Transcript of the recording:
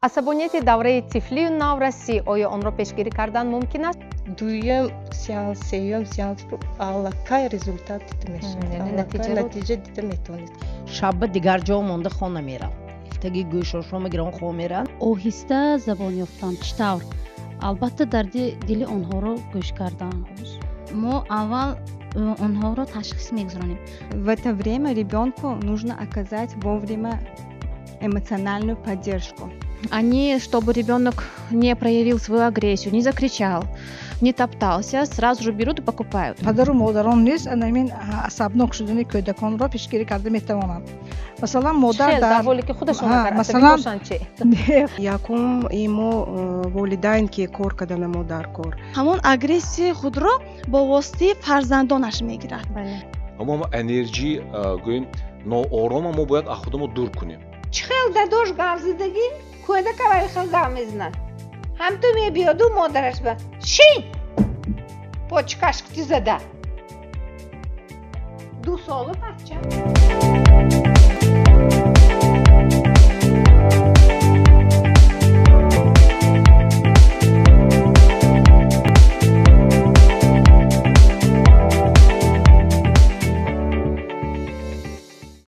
Асабонияти давраи тифлию наврасӣ: оё онро пешгирӣ кардан мумкин аст? Дуюм сеанс, сеюм сеанс аллакай результат дида мешавад, натиҷа дида метавонед. Шабба дигар ҷо монда хона мерам, таги гӯшошо мегирам, хоб мерам. Оҳиста забон ёфтан чӣ тавр? Албатта, дарди дили онҳоро гӯш кардан. Мо аввал онҳоро ташхис мегузаронем. В это время ребенку нужно оказать вовремя эмоциональную поддержку. Они, чтобы ребенок не проявил свою агрессию, не закричал, не топтался, сразу же берут и покупают. Падару модарон низ анамин асабнок шудани кӯдаконро пешгирӣ карда метавонанд. Масалан, модар дар ҳоле ки худашон масалан Якум имо волидайн ки кор кардана мо дар кор. Ҳамон агрессияи худро бо воситаи фарзандонаш мегирад. Ҳамон энерҷи, гӯем, ноорома мо бояд аз худамо дур кунем. Чӣ хел дадош гап задагӣ, кӯдака вай хел гап мезанад. Ҳамту мебиёду модараш ба шин почкашкти зада 2 сола бача.